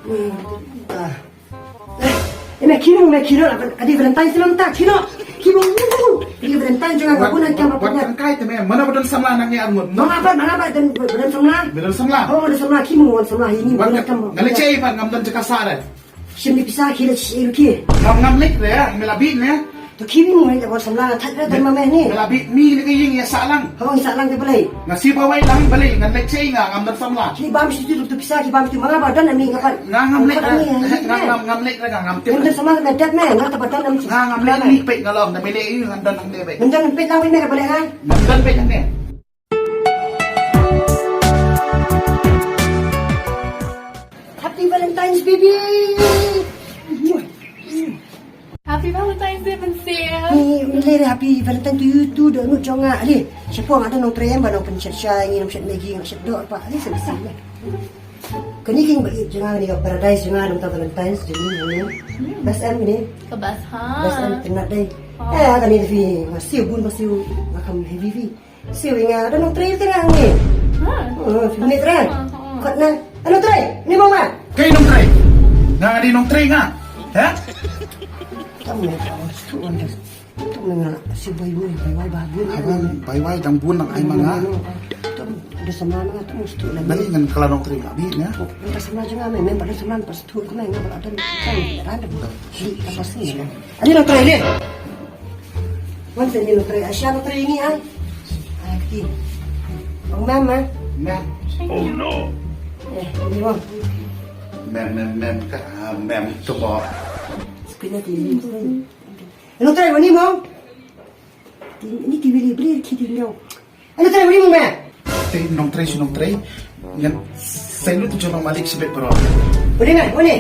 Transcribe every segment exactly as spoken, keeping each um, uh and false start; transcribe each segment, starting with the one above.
Eh, eh, me khie noh, me khie noh, ka dei Valentine snem ta, khie noh. Khie noh. Ka dei Valentine jong nga, ka bun ha kiang ba. Wat pynkai te me, mano ba don samla na ngi arngut. Ma nga pat, ma nga pat don, ba don samla. Ba don samla. Oh, don samla, khie noh, wan samla hi ni. Wat, nga leit shaei pat, ngam don jaka sah re. Shim ïa pisa, khie leit shaei ruh khie. Ngam, ngam leit re, me la bieit ne. To khie mi mo ïa ka samla, thait re tang ma me ni. Nga la bieit mi ne ka ïing ïa sah lang. Haba ngi sah lang te balei? Nga siew bawei lang balei, ngan leit shaei nga, ngam don samla. Khie bam shuh tu, tu pisa khie bam shuh tu, ma nga ba don ami nga pat. Nga ngam leit re, nga ngam, ngam leit re, nga ngam tip. Ngam don samla me dep me, nga te ba don ami. Nga ngam leit ni peit nga long, da me leit ïa ngan don hangne peit. Ngam don peit lang peit me ka balei nga. Ngam don peit hangne. Happy Valentine's, baby. Happy Valentine's Day, Mynsiem. Ni, ni le happy Valentine to you too, dohnud jong nga. Ale, shapoh nga don nongtrei em ba nang pynshet shai, ngi nang shet Maggi, nang shet doh pa. Ale, shet shet. Kane king ba ïeit jong nga, kane ka paradise jong nga, nangta Valentine's jong ngi, ngi. Best em kane. Ka best ha. Best em, kane dei. Oh. Eh, kane dei phi, nga siew bun, nga siew, nga kham heavy phi. Siew ïa nga, don nongtrei te nga ngi. Ha? Oh, phi mih trei. Ha, ha. Kot na. Nongtrei, ni mo ma. Kaei nongtrei? Nga dei nongtrei nga. Ha? Tam mo, tam mo, stu on des. Tam mo nga, siew bai wai, bai wai ba bun. Ai bai, bai wai dang bun nang ai ma nga. Tam, da samla nga, tam stu la. Bali ngan kala nongtrei nga bi nya. Tam samla jong nga me, me ba da samla pa stu ko me nga ba da. Tam, tam. Ni ka pasi. Ani nongtrei ni. Wan sini nongtrei, Asia nongtrei ni ah. Ah, ki. Ong mem ah. Mem. Oh no. Eh, ni wan. Mem, mem, mem ka, ah, mem tu mo. Sepina ti ni. Nongtrei wan ni mo. Ni ki bili bili ki ti ni. Ano trai uni mung me? Te nongtrei shu nongtrei. Ngan sailu tu jong malik sibet bro. Uni me, uni.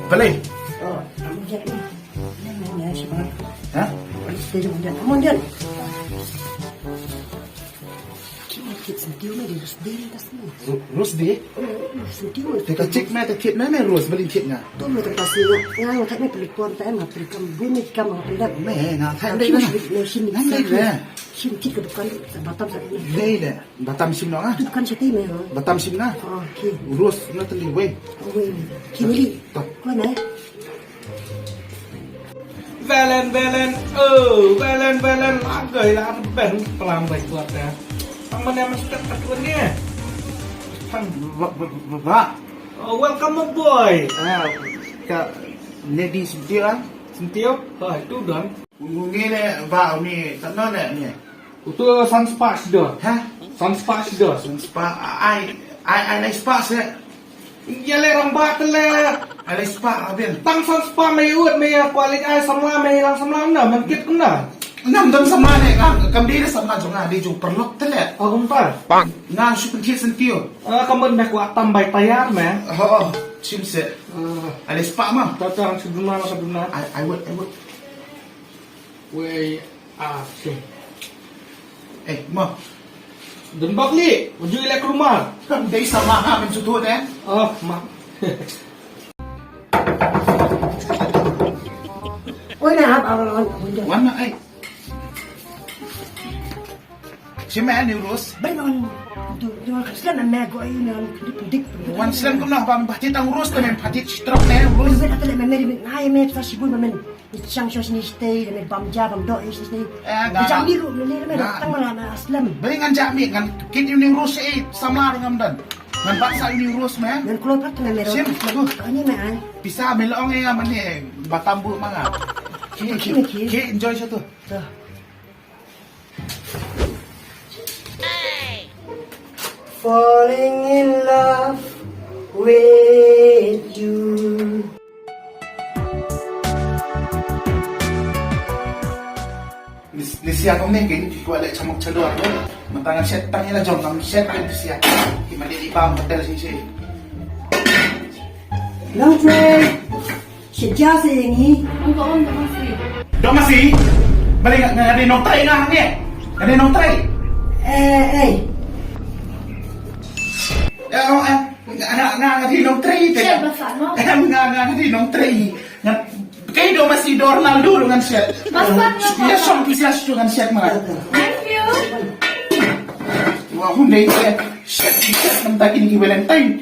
Balei? Oh, kamu jat ni. Ni, ni, ni, siapa? Ha? Uni stage mo dia. Kamu dia. Kini kit sentiw me di Rose Day ni tas ni. Ro-, Rose Day? Oh, sentiw. Te ka chik me, te kit me, me Rose, balei kit nga. Tu me te tas ni. Nga, nga kat me pelikon te me pelikon bun ni kam me pelak. Me, nga kat me. Shin kit ka dukan sa batam sa ni. Dei le, batam shim noh nga. Dukan shatei me ho. Batam shim nga. Oh, okay. Rose na teli wei. Oh, wei. Kini li. Ko ne? Valen, Valen, oh, Valen, Valen, lagai la ben pelam bai kuat ya. Tang mana mesti tak kuat ni. Tang ba, ba, ba, ba. Oh, welcome aboard. Ah, ka Nedi Sentio ah. Sentio? Oh, itu don. Uni le ba uni tak no le ni. Utu sunspa sida. Ha? Sunspa sida. Sunspa ai ai ai lai spa se. Ïa le rang ba te le. Ai lai spa abin. Tang sunspa me ut me ïa kwali ai samla me lang samla na man kit na. Ngam dang samla ne ngam kam dei samla jong nga dei jong perlok te le. Oh kumpa. Nga shu pynthit sentiw. Ah kamu me kwa tam bai tayar me. Ho ho. Sim se. Ai lai spa ma. Tatang seduna seduna. Ai ai wet ai wet. Wei, ah, sih. Eh, ma. Dun bak li, uju ilek rumah. Kan dei sama ha men sutut eh. Oh, ma. Oi na hap awal on. Wan na ai. Sima ni Rose. Beri on. Tu tu kan slam me go ai na dik dik. Wan slam kumno ba ba ti tang Rose te men pati strok ne Rose. Beri ata le me me ngai me sa shibun men. Ni chang sho shini shtei, da me bam ja, bam doh, eh, shini shtei. Eh, da jam biru, ni, ni, me, tang mala, me, aslam. Beri ngan jam mi, ngan kit uni Rose, eh, samla ruh ngam don. Ngan bat sa uni Rose, me. Ngan kloi pat, me, me, sim, lagu. Ani, me, ai. Pisa, me, long, eh, mane, batam bu, manga. Ki, ki, ki, ki, enjoy satu. Tuh. Falling in love with you. Ni, ni siang kumne ki kwah leh chamok chador tu. Mynta ngan shet tang ïa la jong ngan shet tang ïa siang. Ki mane di bam hotel shisha. Long tray. Shet ja se ngi. Ong ko ong ko masi. Dong masi. Balik nga nga dei nongtrei nga hangne. Nga dei nongtrei. Eh eh. Eh oh eh. Nga nga nga dei nongtrei te. Shet ba sa no. Nga nga nga dei nongtrei. Nga kai dong masi dor nal dur ngan shet. Ba sa no. Ya song pisa shu ngan shet ma. Thank you. Wa hun dei shet shet nang takin ki Valentine.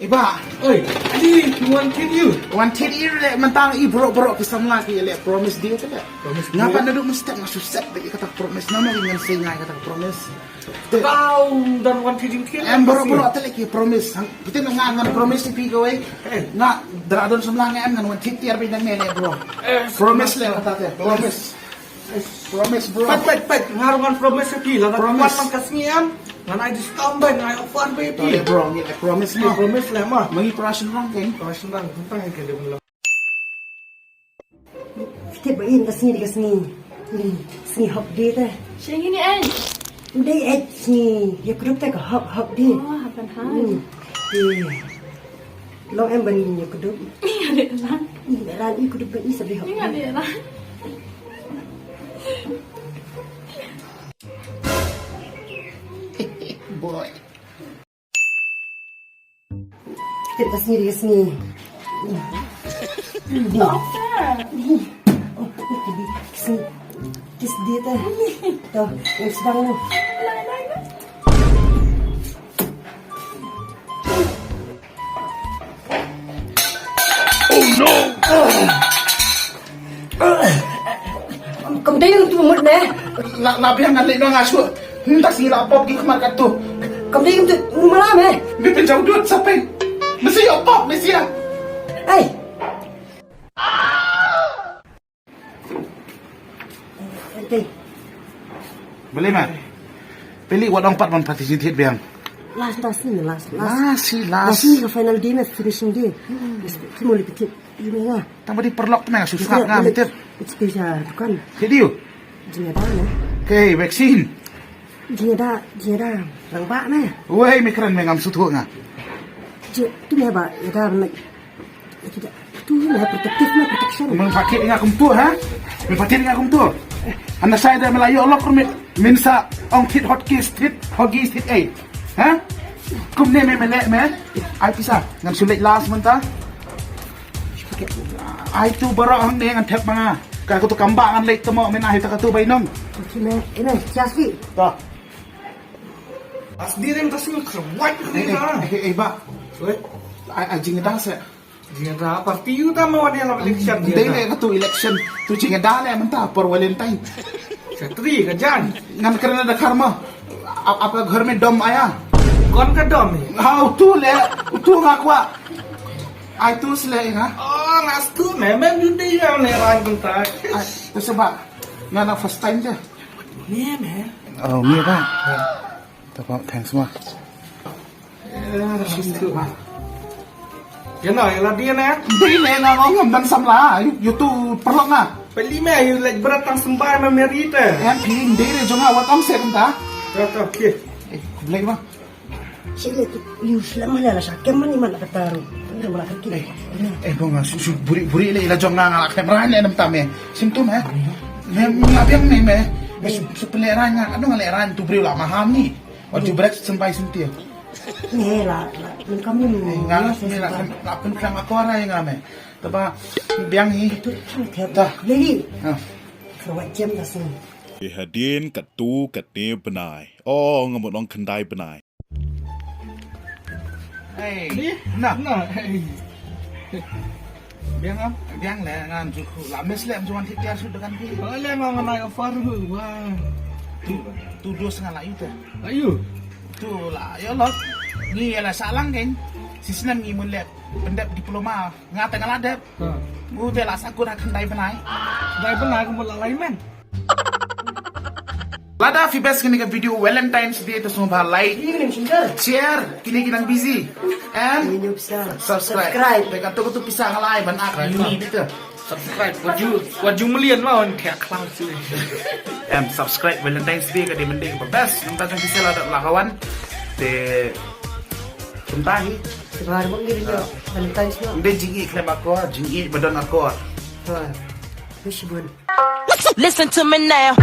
Iba. Oi, ani wan thied ïa u. Wan thied ïa u le, mynta i baroh baroh ki samla ki leh promise dei te le. Promise dei. Nga pat naduh mynstep nga shu set beit ïa kata promise, namar ngan sei nga ïa kata promise. Tau don wan thied ïa u thied. Em, baroh baroh te le ki promise. Hang, kita nga ngan promise ïa phi kawei. Eh. Nga da don samla nga em ngan wan thied tiar beit na me le bro. Eh. Promise le kata te. Promise. Promise, bro. Peit, peit, peit, nga ruh ngan promise ïa phi, lada promise. Wan man ka sngi em, ngan ai discount bha, ngan ai offer bha ïa phi. Tore, bro, ngi ai promise. Ngi mo. Promise leh mo. Ma ngi para shynrang kein. Para shynrang, tang ïa ka dei ban long. Tip ba in ka sngi dei ka sngi. Sngi hop dei te. Sngi ni ai. Dei ai sngi. Ïa kdup te ka hop, hop dei. Oh, hop ban hai. Hmm. Dei. Long em ban ïa kdup. Ïa leh lang. Ïa leh lang ïa kdup ban ïa sa dei hok. Ïa leh lang. Boy. Tip ka sngi dei ka sngi. Sngi. Kiss date. To, em sdang. Oh no! Kam dei ngan tu mut me. La, la biang ngan leit noh nga shuh. Ntas ngi la pop ki khmat katto. Kam dei ngan tu mut me. Me pynjaw dud sa pyn. Me sa ïoh pop me sia. Ei. Ente. Balei ma? Peli wat ong pat ban participate biang. Last, last ni, last, last. Last, si, last. Last ni ka final day ma, finishing day. Ki mo li petit. Ini nga. Tang ba dei paralok te me nga shu sngap nga mynta. It's special dukan. Ke diu? Jingïada me. Ke vaccine. Jingïada, jingïada. Rangbah me. Wei me kren me ngam sngewthuh nga. Ji, tu me ba, ïada me. Tu me protective me protection. Me ba thied nga kumtu ha? Me ba thied nga kumtu. Hana sai da me la ïoh lok me. Mynta ong thied hot case thied, hot case thied ei. Ha? Kumne me me leh me. Ai pisa, ngan shu leit last mynta. Ai tu baroh hangne ngan thep ma nga. Ka katu kam ba ngan leit te mo, men ai ta katu bai nong. Kine, ine, siasi. Ta. As di rem ta sing khrwai. Eh, eh, eh, eh, ba. Weh. Ai, ai jingda se. Jingda party u ta mo wan ïa la election. Dei ne katu election. Tu jingda ne mynta por Valentine. Chatri ka jan. Ngan kren da karma. Ap, apa ghar mein dom aya? Kon ka dom hai? Ha, utu le, utu nga kwah. Ai tu sle nga. Oh, ngas tu me, mem judi ya ne ran kunta. Ai, tu sebab nga na first time je. Ni me. Oh, ni ba. Ta ba, thanks ma. Ïa na, ïa la dei na. Dei na, na ngam ban samla. Ïa tu paralok na. Peli me, ïa lek berat tang sembai ma Mary te. Em phi dei re jong nga wat ong se kumta. Ïa ta, okay. Eh, khublei ma. Sile tu, ïa sila ma la sa kem man iman kata ru. Ru ma la kaki. Eh, eh, bong, su, su, buri, buri le, ila jong nga, nga la kem ran le nam tam eh. Sim tu me. Me, nga biang me, me. Me su, su pele ran nga, anu nga le ran tu bri la maham ni. Wat ju brek sembai sentir. Ni la, la, mun kamu ni. Eh, nga la, ni la, la pun klang akor ai nga me. Taba, biang hi. Tu, tu, tu. Dah. Lagi. Ha. Kawat jam dah sini. Hadien katu katne bnai. Oh, nga mut ong khyndai bnai. Hey. Ni? Nah. Nah. Hey. Biang am? Biang le ngan ju khu. La mes le am juan thik tiar sut dengan pi. Oh, le ngan ngai offer hu. Wah. Tu, tu dos ngan la yu te. Ayu. Tu la, ïa lok. Ni ïa la salang keng. Sisnem ngi mun le pyndep diploma. Nga te nga la dep. Ha. Ngu te la sa kut ha khyndai bnai. Khyndai bnai ka mut la lai men. Lada phi best kine ka video Valentine's Day te sngewbha like, share, kine ki nang busy. And subscribe. Te katu katu pisa nga lai ban ak ni bita. Subscribe. Wat ju, wat ju million ma wan thiah khlaw sini. Em subscribe Valentine's Day ka dei mynta ka best. Nangta jong pisa lada la ka wan. Te kumta hi. Sebar bang dei Valentine's ma. Nde jingïeit khlem akor, jingïeit ba don akor. Ha. Listen to me now.